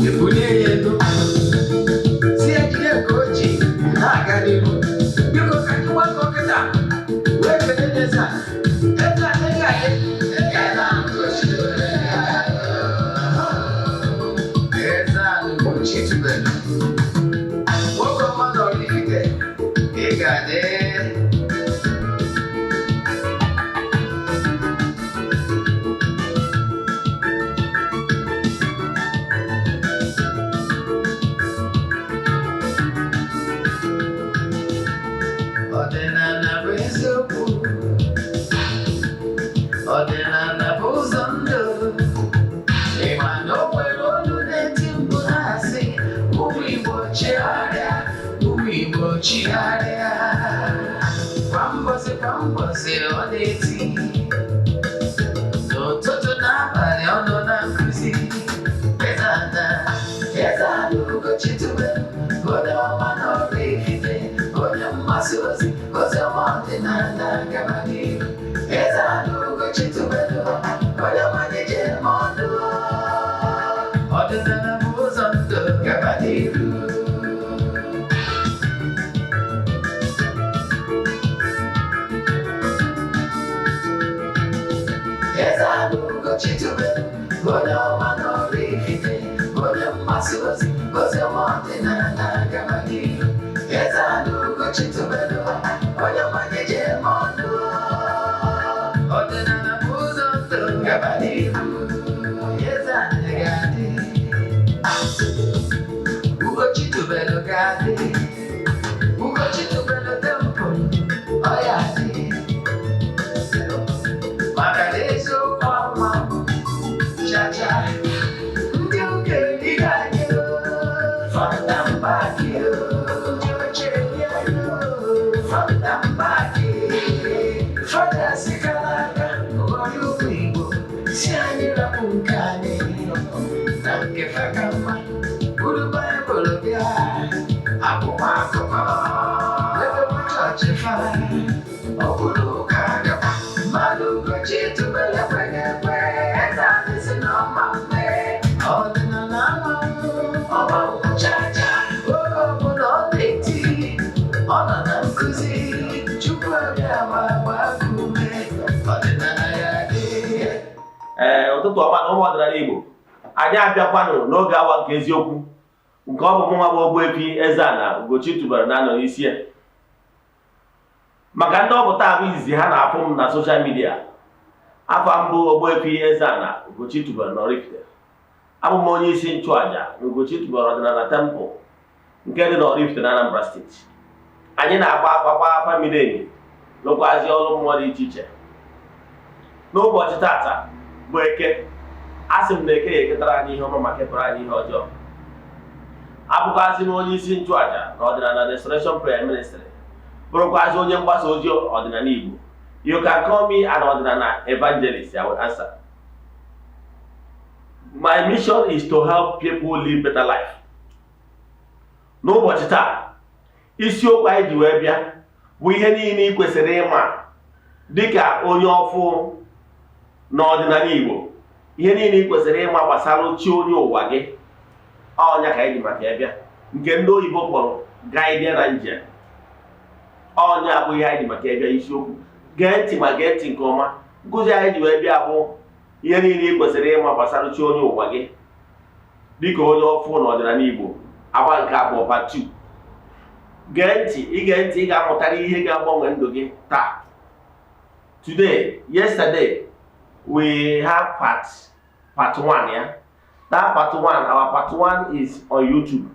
Ebulie ya elu, si ya jide nke o ji na-aga n'ihu. Biko, ka anyị gbakọ kịta wee kelee eze a. Eze a ị ga-adị. Eze a Ugochi. Eze a Ugochi tubelu, nwoke ọma nọ n'Ifite, ị ga-adị. Ọdịnala bụ eziokwu, ọdịnala bụ ụzọ ndụ. Ịma na o nwere olu na-eti mkpu na-asị, "Ụmụ Igbo, chigharịa, ụmụ Igbo, chigharịa." Kwa mbọsị kwa mbọsị ọ na-eti, n'ụtụtụ n'abalị ọ nọ na nkụzi. Eze Ana, Eze Ana Ugochi tubelu, onye ọma na Oraifite, onye mgbasa ozi ozi ọma ọdịnala, gaba n'ihu. Eze Ana Ugochi tubelu, onye ọma na-eje eme ọnụ. Ọdịnala bụ ụzọ ndụ, gaba n'ihu. Eze Ana Ugochi tubelu, onye ọma na Oraifite, onye mgbasa ozi ozi ọma ọdịnala, gaba n'ihu. Eze Ana Ugochi tubelu, onye ọma na-eje eme ọnụ. Ọdịnala bụ ụzọ ndụ, gaba n'ihu. Eze Ana ga-adị, Ugochi tubelu ga-adị, Ugochi tubelu temple ọ ya dị, maka na eziokwu ama chacha. Ndị okenye ga-adị, fanta mbaki, ndị ochie fanta mbaki, fada sikara aka ghọrọ ụmụ Igbo, si anyị rapụ nke anyị na nke faka mma. Buru Baịbụl bịa, akwụkwọ akụkọ ebe chọọchị fa, ọ bụrụ ụka gakwa mmadụ. Ugochi tubelu ekweghị ekwe. Eze anyị si na ọma mme ọdịnala ama ọma chacha. Oge ọbụla ọ na-eti, ọ nọ na nkụzi. Chukwu abịa ma gbaa ume, ọdịnala ya dị. Ee, ụtụtụ ọma na ụmụ ọdịnala Igbo. Anyị abịakwanụ n'oge awa nke eziokwu, nke ọ bụ mụnwa bụ Ogbuefi Eze-Ana Ugochi tubelu na-anọ n'isi ya. Maka ndị ọ bụ taa bụ izizi ha na-afụ m na social media, afọ mbụ Ogbuefi Eze-Ana Ugochi tubelu na Oraifite, abụ m onye isi nchụaja na Ugochi tubelu ọdịnala temple nke dị na Oraifite na Anambra Steeti. Anyị na-agba afa, gba afa miri emi, lụkwazi ọrụ mmụọ dị iche iche. N'ụbọchị tata bụ Eke, a sị m na Eke ya eketara anyị ihe ọma ma kepụrụ anyị ihe ọjọọ. Abụkwazị m onye isi nchụaja na ọdịnala Restoration Prayer Ministry, bụrụkwazị onye mgbasa ozi ọdịnala Igbo. You can call me an ọdịnala evangelist, I will answer. My mission is to help people live better life. N'ụbọchị taa, isiokwu anyị ji wee bịa bụ ihe niile ị kwesịrị ịma dịka onye ọfụ n'ọdịnala Igbo, ihe niile ị kwesịrị ịma gbasara chi onye ụwa gị. Ọnya ka anyị ji maka ya bịa, nke ndị oyibo kpọrọ guardian angel. Ọnya abụ ihe anyị ji maka ya bịa, isiokwu. Gee ntị ma gee ntị nke ọma. Nkụzi anyị ji wee bịa bụ ihe niile ị kwesịrị ịma gbasara chi onye ụwa gị dịka onye ọfụ n'ọdịnala Igbo, agba nke abụọ, part 2. Gee ntị, ige ntị, ị ga-amụtara ihe ga-agbanwe ndụ gị taa. Today, yesterday we have part 1, yeah, that part 1, our part 1 is on YouTube.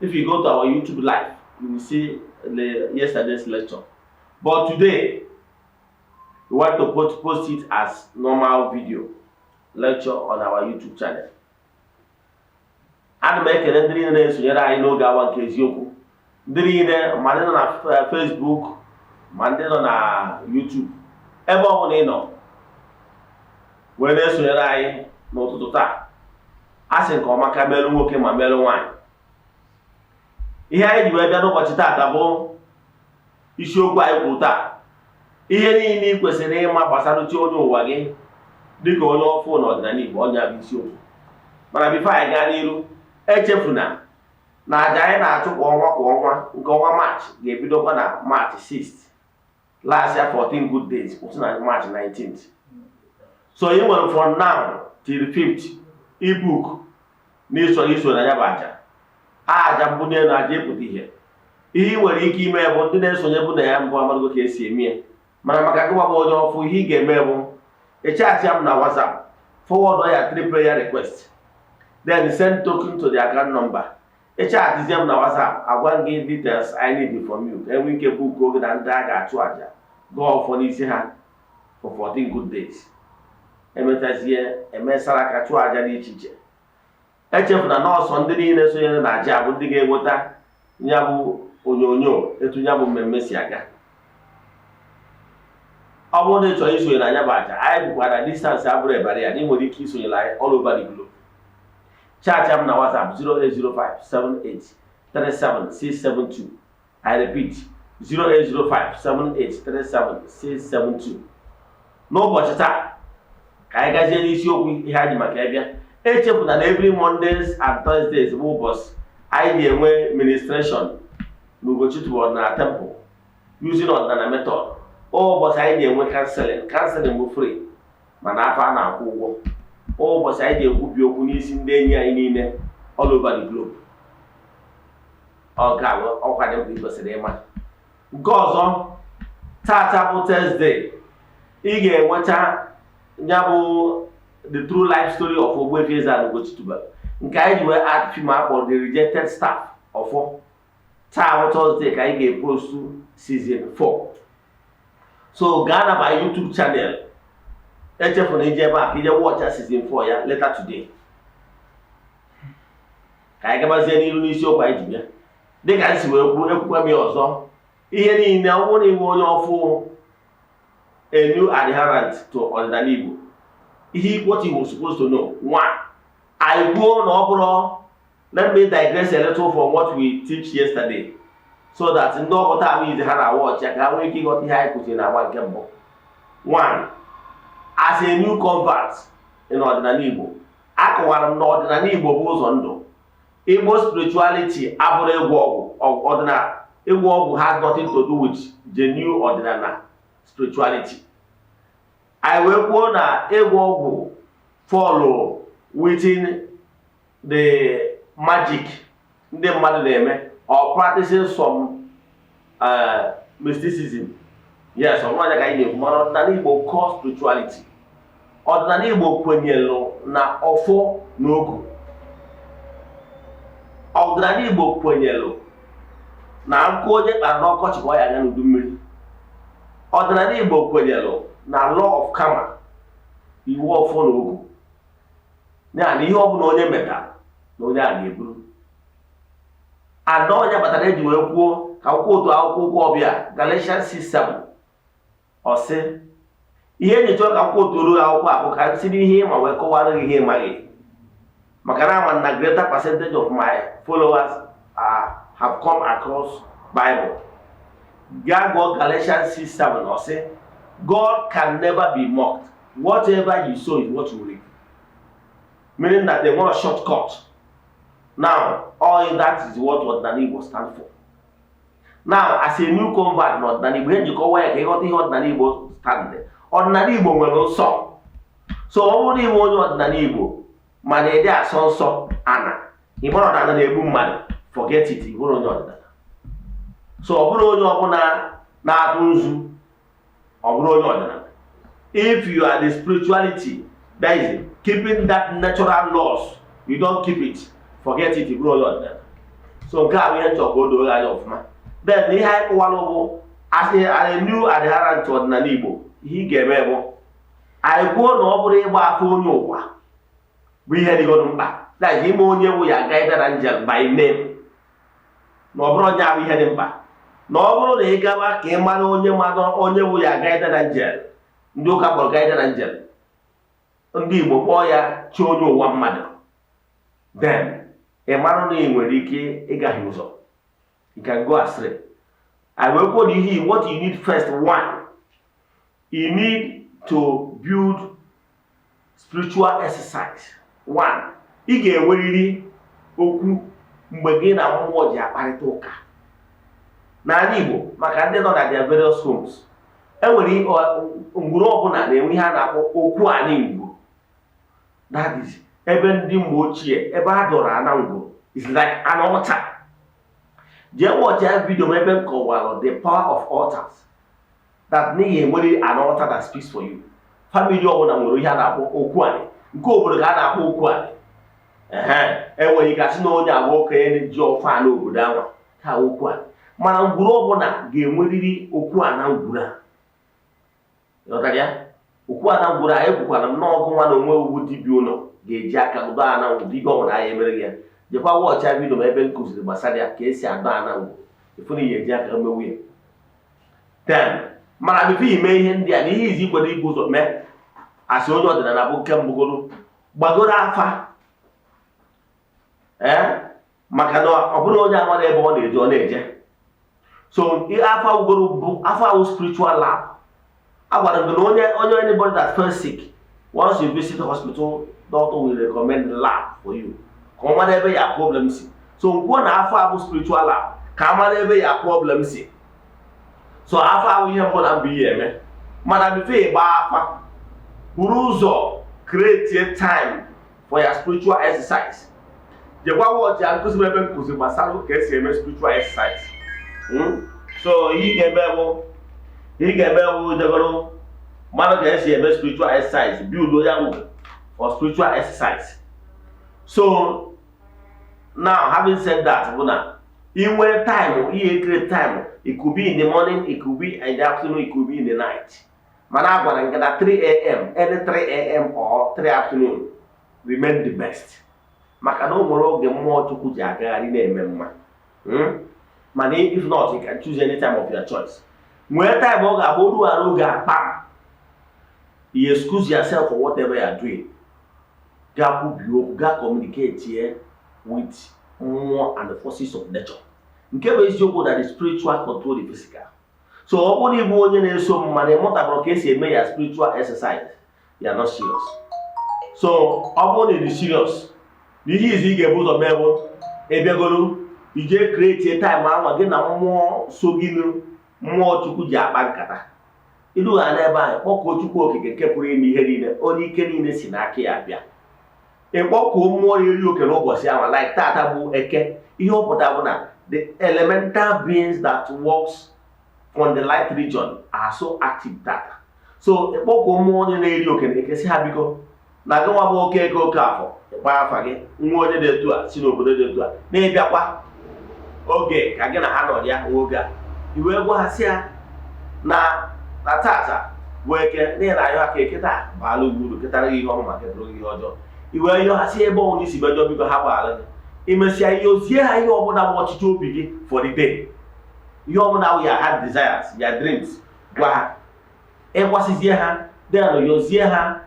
If you go to our YouTube live, you will see the yesterday's lecture, but today we want to post it as normal video lecture on our YouTube channel. Ana m ekele ndị niile na-esonyere anyị n'oge awa nke eziokwu, ndị niile, ma ndị nọ na Facebook, ma ndị nọ na YouTube, ebe ọ bụla ị nọ wee na-esonyere anyị n'ụtụtụ taa. A sị nke ọma ka merụ nwoke ma merụ nwaanyị. Ihe anyị ji wee bịa n'ụbọchị taata bụ isiokwu anyị kwuru taa: ihe niile ị kwesịrị ịma gbasara chi onye ụwa gị dịka onye ọfụ n'ọdịnala Igbo. Ọnya bụ isiokwu. Mana before anyị gaa n'iru, Echefuna na aja anyị na-achụ kwa ọnwa kwa ọnwa, nke ọnwa Maachị ga-ebidokwa na Maachị 6, last ya 14 good days, kwụsị na March 19th. So ị nwere from now till 5th i-book na ịchọrọ iso na ya bụ aja, aja mbunye elu, aja ịpụta ihe. Ihe ị nwere ike ime bụ, ndị na-esonye bụ na ya mbụ amadogo ka esi eme ya, mana maka gịwa bụ onye ọfụ, ihe ị ga-eme bụ ị-chat m na WhatsApp, forward ya three prayer request, then send token to the account number. Ị-chatzie m na WhatsApp, agwa m gị details I need from you ka enwee ike book oge na ndị a ga-achụ aja, gọọ ọfọ n'isi ha for 14 good days, emechazie emesara aka, chụọ aja dị iche iche. Echefuna na ọsọ ndị niile sonyere na aja bụ ndị ga-enweta ya bụ onyonyo etu ya bụ mmemme si aga. Ọ bụrụ na ị chọrọ isonye na ya bụ aja anyị, bụkwa na distance abụrụ ebara ya na ị nwere ike isonyere anyị all over the globe. Chat m na WhatsApp 08057837672. I repeat, 08057837672. N'ụbọchị taa, ka anyị gazie n'isiokwu ihe anyị maka ịbịa. Echefuna na every Mondays and Thursdays bụ ụbọchị anyị ga-enwe ministration n'Ugochi Ọdịnala Temple using ọdịnala method. Ụbọchị anyị ga-enwe counseling. Counseling bụ free, mana afọ a na-akwụ ụgwọ. Ụbọchị anyị ga-ekwubi okwu n'isi ndị enyi anyị niile all over the globe. Ọ ga ọkwa dị mkpa ị kwesịrị ịma. Nke ọzọ, tata bụ Thursday, ị ga-enweta ya bụ The True Life Story of Ogbuefi Eze-Ana Ugochi Tubelu, nke anyị ji wee act film akpọrọ The Rejected Staff ọfọ. Taa bụ Thursday ka anyị ga-e-post season 4, so gaa na my YouTube channel. Echefuna ije ebe a ka ije watch season 4 ya later today. Ka anyị gabazie n'iru n'isiokwu anyị ji bịa. Dịka anyị si wee kwuo, ekwukwa m ya ọzọ, ihe niile ọ bụrụ na iwe onye ọfụ, a new adherent to ọdịnala Igbo, ihe what you were supposed to know. One, anyị kwuo na ọ bụrụ, let me digress a little from what we teach yesterday so that ndị ọpụta ahụ izi ha na watch ya ka ha nwee ike ịghọta ihe anyị kụziri na agba nke mbụ. One, as a new convert in ọdịnala Igbo, akọwara m na ọdịnala Igbo bụ ụzọ ndụ. Igbo spirituality abụrụ ịgwọ ọgwụ. Ọdịnala ịgwọ ọgwụ has nothing to do with genuine ọdịnala spirituality. Anyị wee kwuo na ịgwọ ọgwụ follow within the magic ndị mmadụ na-eme or practicing some mysticism. Yes, ọ bụrụ anya ka anyị na-ekwu, mana ọdịnala Igbo core spirituality, ọdịnala Igbo kwenyelụ na ọfọ na ogu. Ọdịnala Igbo kwenyelụ na nkụ onye kpara n'ọkọchị ka ọ ya anya n'udu mmiri. Ọdịnala Igbo kwenyelụ na law of karma, iwu ọfọ na ogu, ya na ihe ọbụla onye metara na onye a ga-eburu ada. Onye kpatara eji wee kwuo ka akwụkwọ otu akwụkwọ ụkwụ ọbịa, Galatians 6:7, ọ sị ihe eji chọọ ka akwụkwọ otu ruo akwụkwọ a bụ ka m si n'ihe ịma wee kọwara gị ihe ịmaghị, maka na ama na greater percentage of my followers have come across Bible. Gaa gụọ Galatians 6:7, ọ sị, "God can never be mocked. Whatever you sow is what you reap," meaning that they want a shortcut. Now, all that is what ọdịnala Igbo stand for. Now, as a new convert n'ọdịnala Igbo, ihe njikọwa ya ka ịghọta ihe ọdịnala Igbo stand. Ọdịnala Igbo nwere nsọ. So ọ bụrụ na iwe onye ọdịnala Igbo mana ịdị asọ nsọ ana ịmara ọdịnala na-egbu mmadụ, forget it, ị bụrụ onye ọdịnala. So ọ bụrụ onye ọbụla na-atụ nzu, ọ bụrụ onye ọdịnala. If you are the spirituality that is keeping that natural laws, you don't keep it, forget it, ị bụrụ onye ọdịnala. So nke a bụ ihe nchọ ka o doo anya ọfụma. Then ihe anyị kụwalụ bụ, as a new adherent to ọdịnala Igbo, ihe ị ga-eme bụ, anyị kwuo na ọ bụrụ ịgba afọ onye ụwa bụ ihe dịgodu mkpa, that is ime onye bụ ya guardian angel by name, na ọ bụrụ onye ahụ ihe dị mkpa, na ọ bụrụ na ị gaba ka ị mara onye mara onye bụ ya guardian angel, ndị ụka kpọrọ guardian angel, ndị Igbo kpọọ ya chi onye ụwa mmadụ, then ị mara na ị nwere ike ịgaghị ụzọ, you can go astray. I wee kwuo na ihe what you need first, one, you need to build spiritual exercise. One, ị ga-enwerịrị Okwu mgbe gị na mmụọ ji akparịta ụka n'ala Igbo, maka ndị nọ na their various homes, enwere ngwuru ọbụla na-enwe ihe a na-akpọ okwu anị ngwuru. That is ebe ndị mgbe ochie, ebe a dọrọ ana ngwuru, is like an altar. Jee watch ya video m ebe m kọwara the power of altars, that n'ihi enwere an altar that speaks for you. Family ọbụla nwere ihe a na-akpọ okwu anị nke obodo ka a na-akpọ okwu anị. Ehe, enweghị ike asị na onye agba okenye ji ọfọ ana obodo anwa ka okwu anị, mana ngwuru ọbụla ga-enwerịrị okwu ana ngwuru a. Ịghọtara ya? Okwu ana ngwuru a, ekwukwara m n'ọgụ nwa na onwe ugwu dibịa ụlọ ga-eji aka dọ ana ngwuru. Dibịa ọbụla anyị emere gị ya, jekwa watch video m ebe m kụziri gbasara ya, ka esi adọ ana ngwuru. Ịfụ na ihe eji aka mewu ya. Then, mana before ime ihe ndị a na ihe izi ikwado ibu ụzọ mee asị onye ọdịnala bụ nke mbụgoro gbagoro afa, ee, maka na ọ bụrụ onye amara ebe ọ na-eje, ọ na-eje. So ihe afa wugoro bụ afa wụ spiritual lab. Agwara m gị na onye anybody that fell sick, once you visit the hospital, doctor will recommend lab for you ka ọ mara ebe ya problem si. So nkwuo na afa abụ spiritual lab ka a mara ebe ya problem si. So afa ahụ, ihe mbụ na mbụ ihe eme, mana before ịgba afa, buru ụzọ create time for your spiritual exercise. Jekwa watch ya nkụzi m ebe nkụzi gbasara ka esi eme spiritual exercise. So ihe ị ga-eme bụ jegoro mmadụ ka esi eme spiritual exercise, build ya bụ for spiritual exercise. So now, having said that, bụ na inwe time, ihe create time, it could be in the morning, it could be in the afternoon, it could be in the night, mana a gwara nke na 3 a.m., any 3 a.m. or 3 afternoon remain the best, maka na o nwere oge mmụọ Chukwu ji agagharị na-eme mma. Mana if not, you can choose any time of your choice. Nwee time ọ ga-agba oru ara oge akpam, you excuse yourself for whatever you are doing, gaa kwubie okwu, gaa communicate here with mmụọ and the forces of nature. Nke bụ eziokwu that the spiritual control the physical. So ọ bụrụ ịbụ onye na-eso m mana ịmụtabụrụ ka esi eme ya spiritual exercise, you are not serious. So ọ bụrụ na ị dị serious na ihe izu ị ga-ebu ụzọ mee bụ ịbịagoro ije create time anwa gị na mmụọ so gị nụ, mmụọ Chukwu ji akpa nkata. Ilu ha n'ebe ahụ, kpọkuo Chukwu Okike nke pụrụ ime ihe niile, onye ike niile si n'aka ya bịa. Ịkpọkuo mmụọ ya eri oke n'ụbọchị ahụ, like tata bụ Eke. Ihe ọ pụtara bụ na the elemental beings that works from the light region are so active tata. So ịkpọkuo mmụọ onye na-eri oke na Eke, si ha biko, na gị nwa bụ oke eke oke afọ, ịkpa afa gị, nwa onye dị etu a si n'obodo dị etu a na-ịbịakwa oge ka gị na ha nọ ya nwa oge a, i wee gwa ha si ya na tata bụ Eke, n'ihi na ayọ aka Eke taa baala gị uru, ketara gị ihe ọma ma ketara gị ihe ọjọọ. I wee yọọ ha si ebe ọbụla isi mejọ, biko ha gbaghara gị. Imesịa ihe ozie ha ihe ọbụla bụ ọchịchị obi gị for the day, ihe ọbụla bụ your heart desires, your dreams, gwa ha. Ịkwasịzie ha, then yọzie ha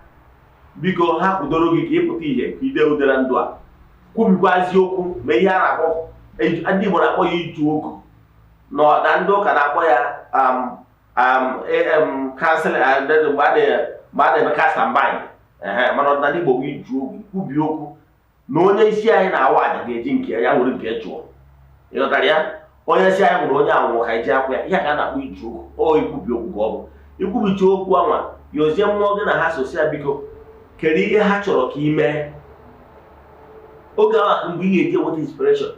biko ha kwudoro gị ka ịpụta ihe, ka ide udere ndụ a, kwubikwazi okwu. Ma ihe a na-akpọ, ndị Igbo na-akpọ ya iju ogu, nọ na ndị ụka na-akpọ ya counseling, mgbe a na-eme cast and bind. Ehe, mana ọdịnala Igbo bụ iju ogu, kwubi okwu na onye isi anyị na-awa aja ga-eji nke ya were nke chụọ. Ịghọtara ya? Onye si anyị nwere onye anwụọ ka anyị ji akwụ ya, ihe ka a na-akpọ iju okwu. O ikwubi okwu ka ọ bụ ikwubichi okwu anwa, yozie mmụọ gị na ha sosi ya biko kedu ihe ha chọrọ ka ị mee oge ahụ, mgbe ị ga-eji enweta inspiration.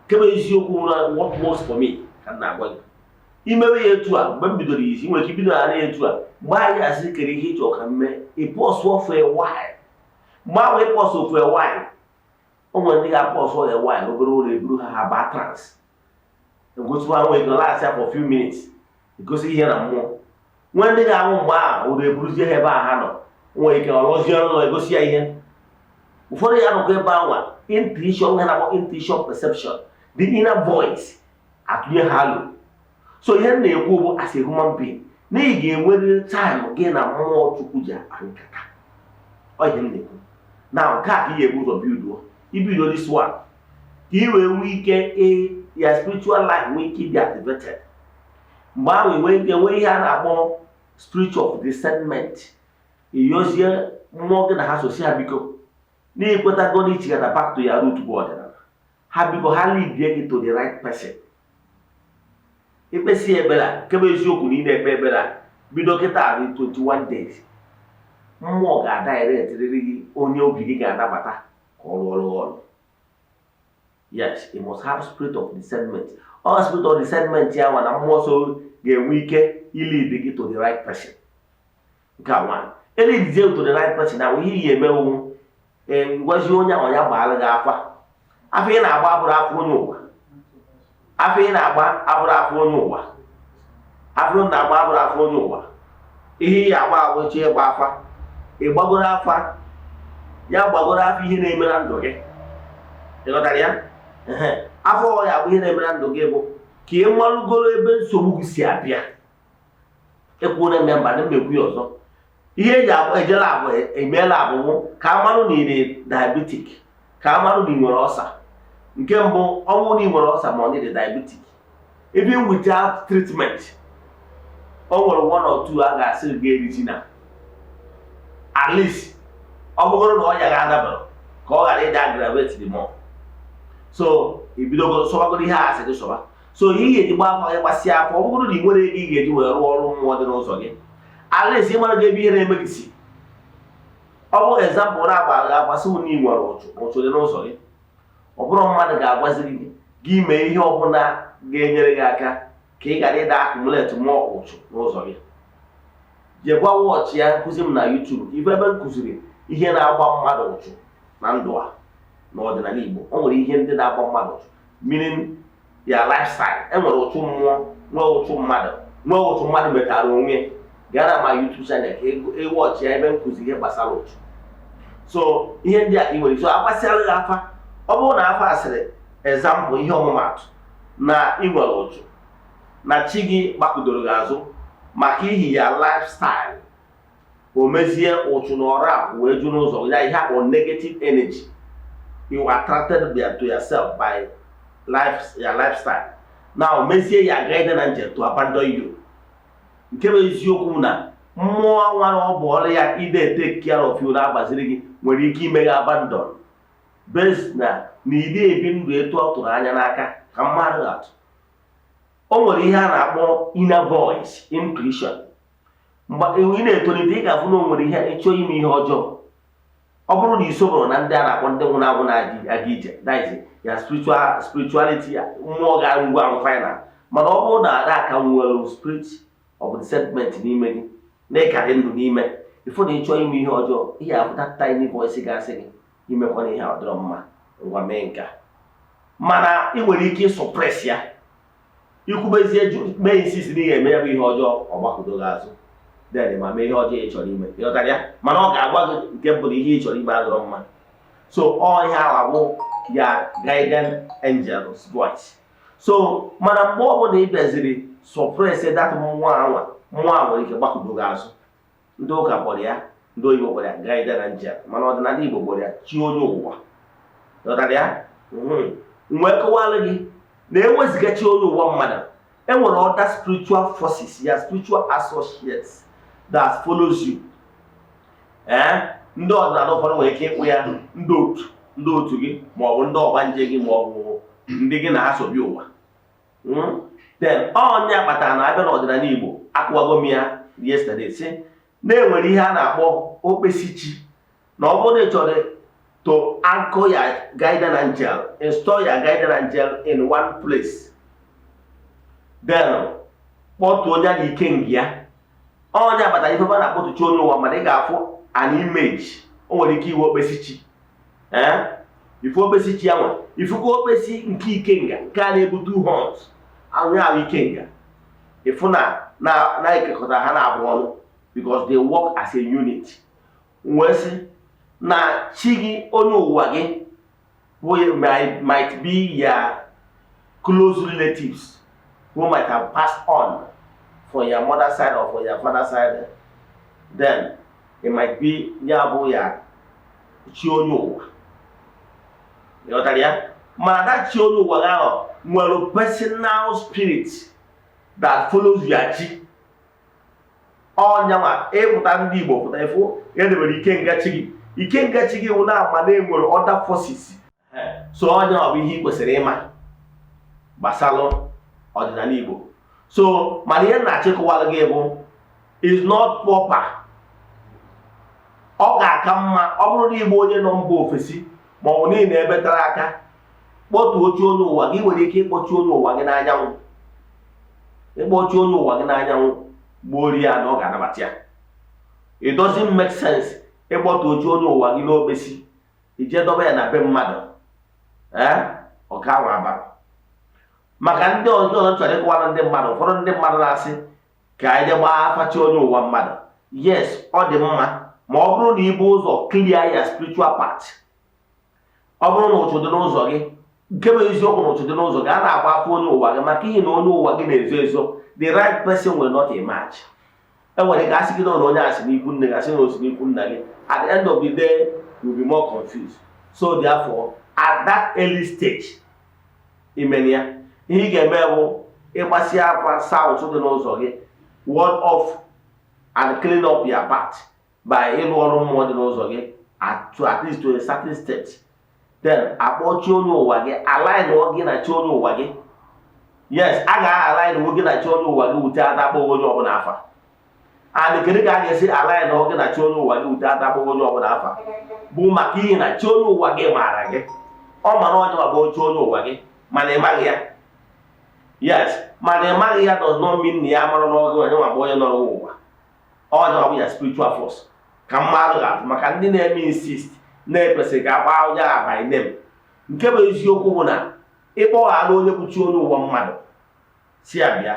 Kebe eziokwu na what works for me ka m na-agwa gị. Imewe ya etu a, mgbe m bidoro isi, nwere ike ibido ya na etu a, mgbe anyị asị kere ihe ị chọrọ ka m mee, ị pause for a while. Mgbe ahụ ị pause for a while, o nwere ndị ga-apause for a while, obere ụlọ eburu ha, ha baa trance, egosikwa nwere ike last ya for few minutes, egosi ihe na mmụọ. Nwee ndị ga-anwụ mgbe ahụ ụlọ eburuzie ha ebe a ha nọ, nwere ike ọlọzie ụlọ egosi ya ihe ụfọdụ. Ya nọkwa ebe anwa, intuition, ha na-akpọ intuition, perception, the inner voice atụnye ha alụ. So ihe m na-ekwu bụ, as a human being, na ị ga-enwerịrị time gị na mmụọ Chukwu ji akpa nkata. Ọ ihe m na-ekwu na nke a ka ị ga-ebu ụzọ builduo, ibido this one ka ị wee nwee ike ya spiritual life nwee ike ịdị activated. Mgbe ahụ ị nwee ike nwee ihe a na-akpọ spiritual discernment. Iyozie mmụọ gị na ha sosi ha biko, na-ekwetago na ichigata back to ya root bụ ọdịnala. Ha biko ha lead gị to the right person. Ikpesi ekpere a, nke bụ eziokwu na ị na-ekpe ekpere a bido kịta dị 21 days, mmụọ ga-adirectrịrị gị onye obi gị ga-anabata ka ọ rụọ ọrụ ọrụ. Yes, you must have spirit of discernment. All spirit of discernment ya nwa na mmụọ so ga-enwe ike ilead gị to the right person. Nke a nwa eleadizie to the right person na ihe iyi emewu, gwazie onye ahụ ya gbaara gị afa. Afọ ị na-agba abụrụ afọ onye ụwa. Afọ ị na-agba abụrụ afọ onye ụwa. Afọ ị na-agba abụrụ afọ onye ụwa. Ihe ị agba abụchi ịgba afa, ị gbagoro afa ya, gbagoro afa ihe na-eme na ndụ gị. Ị ghọtara ya? Ehe. Afọ ya bụ ihe na-eme na ndụ gị bụ ka ị malụgoro ebe nsogbu gị si abịa. Ekwuo na mba na mmekwu ya ọzọ, ihe eji eje lab emeela abụwụ ka amarụ na ị dị diabetic, ka amarụ na ị nwere ulcer. Nke mbụ, ọ bụrụ na ị nwere ulcer ma ọ na ị dị diabetic, even without treatment, o nwere one or two a ga-asị gị erizi na at least ọ bụgoro na ọya ga-adabara ka ọ ghara ịdị aggravate the more. So ibidogo sọbagoro ihe a asị gị sọba. So ihe ị ga-eji gba afọ gị, gbasịa afọ, ọ bụgoro na ị nwere ego ị ga-eji wee rụọ ọrụ mmụọ dị n'ụzọ gị, at least ị mara gị ebe ihe na-eme gị si. Ọ bụ example na-agba gị afa sị na ị nwere ụchụ, ụchụ dị n'ụzọ gị, ọ bụrụ mmadụ ga-agwazi gị gị mee ihe ọbụla ga-enyere gị aka ka ị ghara ịda accumulate mmụọ ụchụ n'ụzọ gị. Jekwa watch ya nkụzi m na YouTube, ife ebe m kụziri ihe na-agba mmadụ ụchụ na ndụ a. N'ọdịnala Igbo, o nwere ihe ndị na-agba mmadụ ụchụ, meaning ya lifestyle. E nwere ụchụ mmụọ, nwee ụchụ mmadụ, nwee ụchụ mmadụ metara onwe ya. Gaa na ma YouTube channel ka ị watch ya ebe m kụzi ihe gbasara ụchụ. So ihe ndị a ka ị nwere. So agbasịara gị afa, ọ bụrụ na afa asịrị, example, ihe ọmụmatụ, na ị nwere ụchụ na chi gị gbakụdoro gị azụ maka ihi ya lifestyle, o mezie ụchụ na ọrụ a wee ju n'ụzọ ya, ihe akpọ negative energy you attracted to yourself by life, your lifestyle. Now mezie ya guardian angel to abandon you. Nke bụ eziokwu na mmụọ nwara ọ bụ ọrụ ya ide take care of you na-agbaziri gị nwere ike ime gị abandon based na ide ebi ndụ etu ọ tụrụ anya n'aka. Ka mmadụ atụ, o nwere ihe a na-akpọ inner voice, intuition. Mgbe ị na-etolite, ị ga-afụ na o nwere ihe ịchọ ime ihe ọjọọ, ọ bụrụ na i sobụrụ na ndị a na-akpọ ndị nwụrụ anwụ na-aga ije, that is ya spirituality ya, mmụọ ga ngwa ahụ final. Mana ọ bụrụ na ada aka nwere spirit of discernment n'ime gị na ịkarị ndụ n'ime ịfụ na ịchọọ ime ihe ọjọọ, ihe apụta tiny voice ga-asị gị imekwana ihe a, ọ dịrọ mma, ngwa mee nke a. Mana ị nwere ike ịsuppress ya, ikwubezie mee insist na ị ga-eme ya bụ ihe ọjọọ, ọ gbakụdo gị azụ, then ma mee ihe ọjọọ ị chọrọ ime. Ịghọtara ya? Mana ọ ga-agwa gị nke mbụ na ihe ị chọrọ ime adịrọ mma. So ọ ihe ahụ abụ ya guardian angel's voice. So mana mgbe ọbụla ị bịaziri suppress that mmụọ anwa, mmụọ a nwere ike gbakụdo gị azụ. Ndị ụka kpọrọ ya, ndị oyibo kpọrọ ya guardian angel, mana ọdịnala Igbo kpọrọ ya chi onye ụwa. Ghọtara ya? Wee kọwalụ gị na enweziga chi onye ụwa mmadụ, enwere other spiritual forces, ya spiritual associates that follows you. Ee, ndị ọdịnala ụfọdụ nwere ike ịkpụ ya ndị otu gị, maọbụ ndị ọgbanje gị, maọbụ ndị gị na ha so bi ụwa. Then ọnya kpatara na abịa n'ọdịnala Igbo, akụwago m ya yesterday, si na enwere ihe a na-akpọ okpesichi, na ọ bụrụ na ị chọrọ to anchor your guardian angel, install your guardian angel in one place, then kpọtuo onye na ikenga ya. Onye agbata ife a na-akpọtụchi onye ụwa, mana ị ga-afụ an image, o nwere ike iwe okpesichi. Ee, ife okpesichi ya nwe ifukwa okpesi nke ikenga, nke a na-ebu two horns ahụ, ya ahụ ikenga. Ịfụ na ekekọtara ha na-abụ ọnụ because they work as a unit. Wee sị na chi gị onye ụwa gị bụ might be your close relatives who might have passed on from your mother side or from your father side. Then it might be ya bụ ya chi onye ụwa. Ịghọtara ya? Mana that chi onye ụwa gị ahụ nwere personal spirit that follows your chi. Ọnyanwa ịpụta ndị Igbo pụta ịfụ ya debere ikenga chi gị. Ikenga chi gị wụ na ama na enwere other forces. So onye ọ bụ ihe ị kwesịrị ịma gbasalụ ọdịnala Igbo. So mana ihe m na-achịkọwalụ gị bụ is not proper. Ọ ga-aka mma ọ bụrụ na igbo onye nọ mba ofesi ma ọ bụ niile ebe tara aka, kpọtuo chi onye ụwa gị. Nwere ike ịkpọchi onye ụwa gị n'anyanwụ, ịkpọchi onye ụwa gị n'anyanwụ, gbuo ya na ọ ga-anabata ya. It doesn't make sense ịkpọtu ochi onye ụwa gị n'okpesi, ije dọba ya na be mmadụ. Ee, ọ ka ahụ abalị maka ndị ọzọ chọrọ ịkọwara ndị mmadụ. Ụfọdụ ndị mmadụ na-asị ka anyị jee gbaa afa chi onye ụwa mmadụ. Yes, ọ dị mma ma ọ bụrụ na ibu ụzọ clear ya spiritual part. Ọ bụrụ na ụchụ dị n'ụzọ gị, nke bụ eziokwu na ụchụ dị n'ụzọ gị, a na-agba afọ onye ụwa gị maka ihe na onye ụwa gị na-ezo ezo, the right person will not emerge. Enwere ike asị gị na onye asị n'ikwu nne gị, asị na osi n'ikwu nna gị. At the end of the day, you will be more confused. So therefore, at that early stage imeni ya, ihe ị ga-eme bụ ịgbasi afa saa ụchụ dị n'ụzọ gị, ward off and clean up your path by ịrụ ọrụ mmụọ dị n'ụzọ gị at least to a certain state, then akpọchi onye ụwa gị, align gị na chi onye ụwa gị. Yes, a ga-align gị na chi onye ụwa gị wute ata akpọghị onye ọbụla afa. And kedu ka a ga-esi align gị na chi onye ụwa gị wute ata akpọghị onye ọbụla afa? Bụ maka ihe na chi onye ụwa gị maara gị. Ọ mara onye ma bụ chi onye ụwa gị, mana ị maghị ya. Yes, mana ị maghị ya does not mean na ya mara n'ọgụ onye nwa bụ onye nọrọ ụwa. Ọ bụ ya spiritual force ka mmadụ ga-atụ maka ndị na-eme insist na-ekwesịrị ka akpaa onye agha by name. Nke bụ eziokwu bụ na ịkpọghara onye bụ chi onye ụwa mmadụ si ya bịa,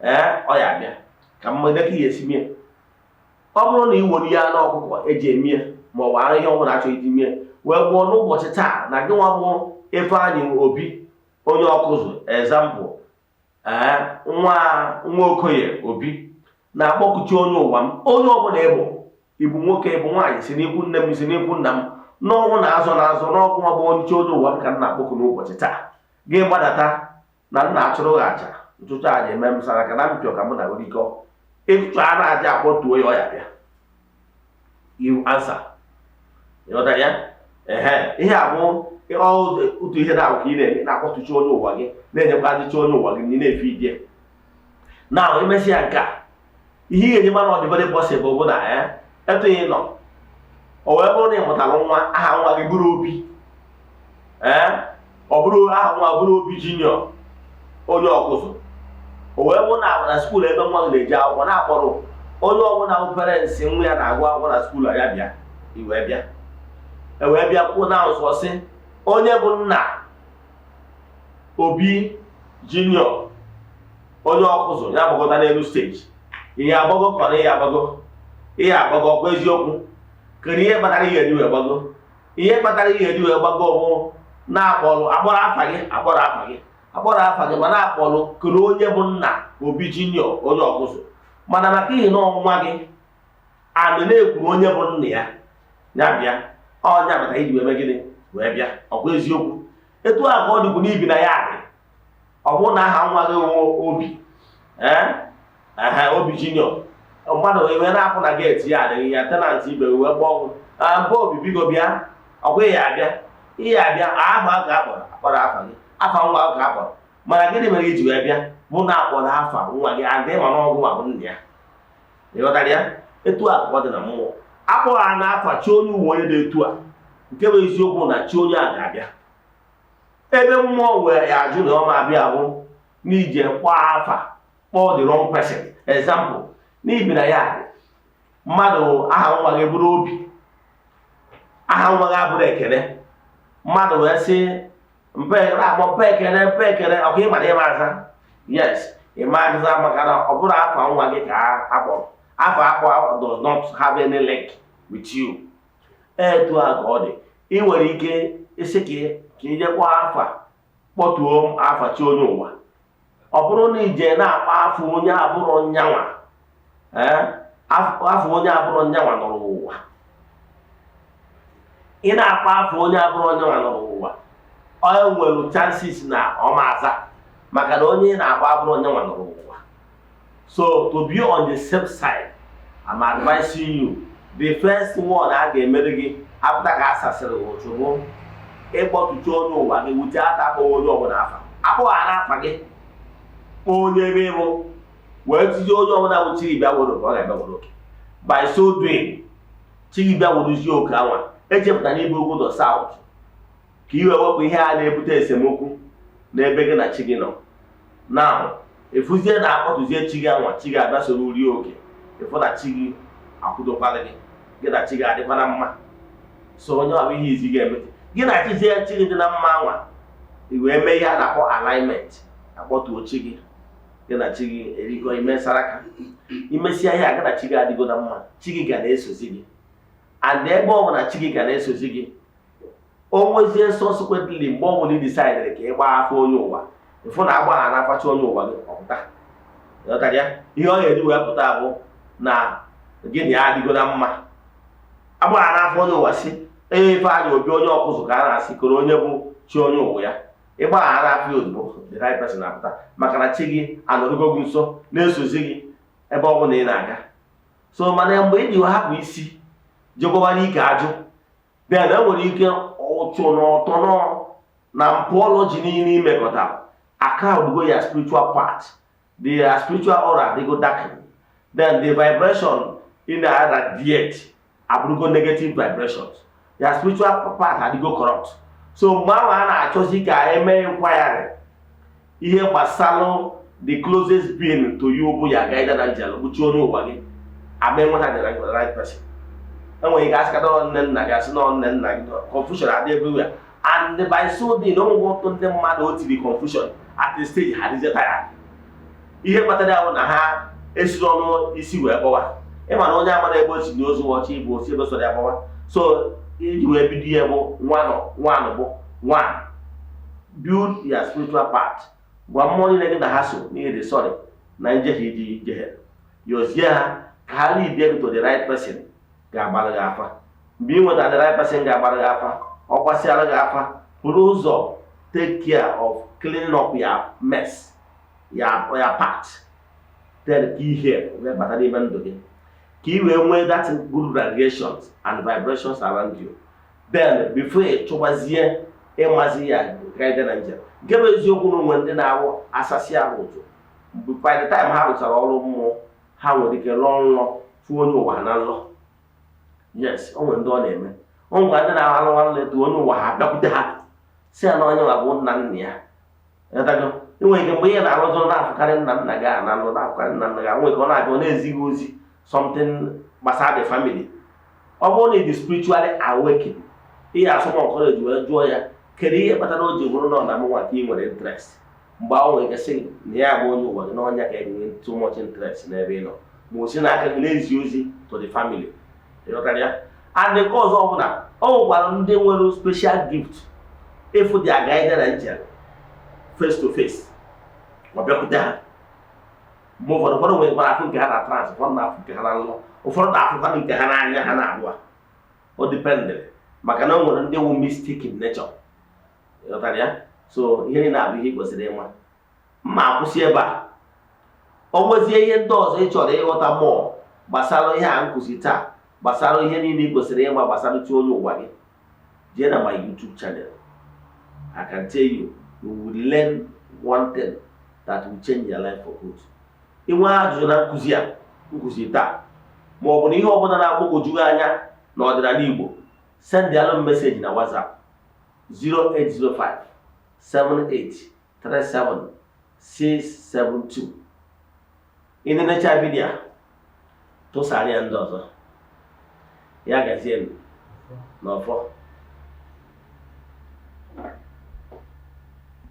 ee, ọ ya bịa. Ka mmadụ ka ya esi mie, ọ bụrụ na ị were ya anụ ọkụkọ eji eme ya ma ọ bụ anụ ihe ọbụla achọghị iji mie wee gbuo n'ụbọchị taa, na gị nwa bụ Ifeanyị Obi onye ọkụzụ, example, ee, nwa nwa Okoye Obi na-akpọkuchi onye ụwa m, onye ọbụla ịbụ, ịbụ nwoke, ịbụ nwaanyị, si n'ikwu nne m, si n'ikwu nna m, n'ọnwụ na azụ na azụ n'ọgwụ nwa bụ onye onye ụwa m ka m na-akpọku n'ụbọchị taa, gị gbadata na nna achụrụ gị aja ntụtụ aja eme m sara ka na mpịọ ka mụ na rikọ ịtụtụ a na-aja akpọtuo ya, ọ ya bịa, you answer. Ịghọtara ya? Ehe, ihe a bụ otu ihe na-abụ ka ị na-eme, na-akpọtụchi onye ụwa gị, na-enyekwa adịchi onye ụwa gị na ị na-efe idie na imesịa nke a. Ihe ị ga-eji mara ọ dị very possible bụ na ya etu ị nọ, o wee bụrụ na ị mụtara nwa, aha nwa gị bụrụ Obi, ee, ọ bụrụ aha nwa bụrụ Obi Junior onye ọkụzụ, o wee bụrụ na na school ebe nwa gị na-eje akwụkwọ na-akpọrọ onye ọbụla bụ parents nwa ya na-agụ akwụkwọ na school ya bịa, i wee bịa, e wee bịa kwuo na nsọ sị onye bụ nna Obi Junior onye ọkụzụ ya gbagọta n'elu stage. Ihe agbago ka ọ na ihe agbago, ihe agbago ọkwa eziokwu. Kedu ihe kpatara ihe eji wee gbago? Ihe kpatara ihe eji wee gbago bụ na-akpọrọ akpọrọ afa gị, akpọrọ afa gị, akpọrọ afa gị, ma na-akpọrọ kedu onye bụ nna Obi Junior onye ọkụzụ. Mana maka ihe na ọnwa gị anụ na-ekwuru onye bụ nna ya, ya bịa, ọnya bata iji wee mee gịnị wee bịa, ọkwa eziokwu. Etu a ka ọ dịkwu n'ibi na ya dị. Ọ bụrụ na aha nwa gị wụ Obi, ee, ehe, Obi Junior, mmadụ wee na-apụ na gate ya adịghị ya, tenant ibe wee kpọọ ọgwụ mba, Obi, biko bịa, ọkwa ya abịa, ihe abịa, aha ka akpọrọ, akpọrọ afa gị, afa nwa ka akpọrọ. Mana gịnị mere iji wee bịa? Bụ na akpọrọ afa nwa gị adị ma n'ọgwụ ma bụ nna ya. Ịghọtara ya? Etu a ka ọ dị na mmụọ. Akpọrọ ha n'afa chi onye uwe onye dị etu a, nke bụ eziokwu na chi onye a ga-abịa. Ebe mmụọ wee ya ajụ na ọ ma abịa bụ n'ije kpọọ afa, kpọọ the wrong person. Example, n'ibi na ya dị mmadụ, aha nwa gị bụrụ Obi, aha nwa gị abụrụ Ekene, mmadụ wee sị mpe na-akpọ mpe Ekene, mpe Ekene, ọkwa ịma na ịma aza. Yes, ịma aza, maka na ọ bụrụ afa nwa gị ka akpọrọ. Afa akpọ does not have any link with you. Etu a ka ọ dị. Ị nwere ike isi ka ije kpọọ afa, kpọtuo afa chi onye ụwa. Ọ bụrụ na ije na-akpọ afọ onye abụrụ nyanwa, ee, afọ onye abụrụ nyanwa nọrọ ụwa, ị na-akpọ afọ onye abụrụ nyanwa nọrọ ụwa, ọ nwere chances na ọ ma aza, maka na onye ị na-akpọ abụrụ nyanwa nọrọ ụwa. So to be on the safe side, I'm advising you, the first one a ga-emere gị after ka a sasịrị ụchụ bụ Ịkpọtụchi onye ụwa gị wute aka, akpọghị onye ọbụla afa, akpọghara afa gị, kpọọ onye ebe ịbụ wee tinye onye ọbụla bụ chi gị bịa were oke, ọ ga-abịa were oke. By so doing, chi gị bịa werezie oke anwa. Echepụta n'ebe obodo south ka i wee wepụ ihe a na-ebute esemokwu n'ebe gị na chi gị nọ. Now, efuzie na akpọtụzie chi gị anwa, chi gị abịa soro rie oke. Ịfụ na chi gị akwụdokwala gị, gị na chi gị adịkwa na mma. So onye ọ bụ ihe izi ga-eme, gị na chizie chi gị dị na mma anwa, i wee mee ihe a na-akpọ alignment, akpọtuo chi gị, gị na chi gị erikọ, ime saraka, imesịa ihe a, gị na chi gị adịgo na mma. Chi gị ga na-esozi gị, and ebe ọ bụ na chi gị ga na-esozi gị, o nwezie subsequently, mgbe ọ bụla ị decidere ka ị gbaa afa onye ụwa, ịfụ na agba na afacha onye ụwa gị, ọpụta. Ịghọtara ya? Ihe ọ ga-eji wee pụta bụ na gị na ya adịgo na mma. Agbagha n'afọ onye ụwa si ee, Ifeanyị Obi onye ọkụzụ ka a na-asị koro onye bụ chi onye ụwa ya. Ịgbaghara afọ ya ozugbo, the right person na-apụta, maka na chi gị anọrụgo gị nso, na-esozi gị ebe ọ bụla ị na-aga. So mana mgbe ị ji hapụ isi jekwabara ike ajụ, then e nwere ike ụchụ na ọtọ na mpụọlọji niile imekọta aka ya spiritual part, the spiritual aura adịgo darken, then the vibration ị na-radiate abụrụgo negative vibrations, ya spiritual part adịgo corrupt. So mgbe ahụ a na-achọzi ka eme inquiry ihe gbasalụ the closest being to you bụ ya guardian angel, bụ chi onye ụwa gị, ama enweta the right person. Enwere ike asịkata nne nna gị, asị nọ nne nna gị, confusion adị everywhere. And by so doing, onwegwe ọtụtụ ndị mmadụ o tiri confusion at the stage ha dịzie tired. Ihe kpatara ya bụ na ha esiri ọnụ isi wee kpọwa. Ịma na onye amara ebe o si n'ozu ọchị ịbụ osi ebe sọrọ ya kpọwa. So iji wee bido ya bụ one one bụ one, build your spiritual part. Gwa mmụọ niile gị na ha so n'ihe dị sorry na njehie iji jehie, yozie ha ka ha lead gị to the right person ga-agbara gị afa. Mgbe ị nwetara the right person ga-agbara gị afa, ọ gbasịara gị afa, buru ụzọ take care of cleaning up your mess, your part, then ka ihe wee bata n'ime ndụ gị, ka ị wee nwee that good radiations and vibrations around you. Then before ị chụgbazie ịmazi ya guardian angel, nke bụ eziokwu na onwe ndị na-awụ asasị ahụ ụtụ, mgbe by the time ha rụchara ọrụ mmụọ, ha nwere ike rụọ nrọ fụ onye ụwa ha na nrọ. Yes, o nwere ndị ọ na-eme. O nwere ndị na-alụ nwanne etu onye ụwa ha bịakwute ha, si ya na onye nwa bụ nna nna ya. Ịghọtago? Ị nwere ike mgbe ihe na-arụzụ na-afụkarị nna nna gị a na nrọ, na-afụkarị nna nna gị, nwere ike ọ na-abịa, ọ na-ezighị ozi something gbasara the family. Ọ bụrụ na ị dị spiritually awakened, ihe asọmọ encourage wee jụọ ya kedu ihe kpatara o ji bụrụ na ọ na mụnwa ka ị nwere interest. Mgbe ahụ nwere ike sị na ya bụ onye ụwa gị n'ọnya ka enwe too much interest n'ebe ị nọ, ma o si n'aka gị na-ezi ozi to the family. Ịghọtara ya? And nke ọzọ bụ na o nwekwara ndị nwere special gift ịfụ their guardian angel face to face, ma bịakwute ha. Mgbe ụfọdụ, ụfọdụ nwekwara afụ nke ha na trance, ụfọdụ na-afụ nke ha na nlọ, ụfọdụ na-afụkwa nke ha n'anya ha na-abụọ. O dependịrị, maka na o nwere ndị wụ mystic in nature. Ịghọtara ya? So ihe niile abụ ihe ị kwesịrị ịma. Mma akwụsị ebe a. O nwezie ihe ndị ọzọ ị chọrọ ịghọta mmụọ gbasara ihe a nkụzi taa, gbasara ihe niile ị kwesịrị ịma gbasara chi onye ụwa gị, jee na my YouTube channel. I can tell you, you will learn one thing that will change your life for good. Inwe ajụjụ na nkụzi a nkụzi taa, ma ọ bụ na ihe ọbụla na-agbagwoju gị anya n'ọdịnala Igbo, send alụ message na WhatsApp 0805 78 37 672. Ị na-enecha video a, tụsara ya ndị ọzọ. Ya gazie n'ọfọ.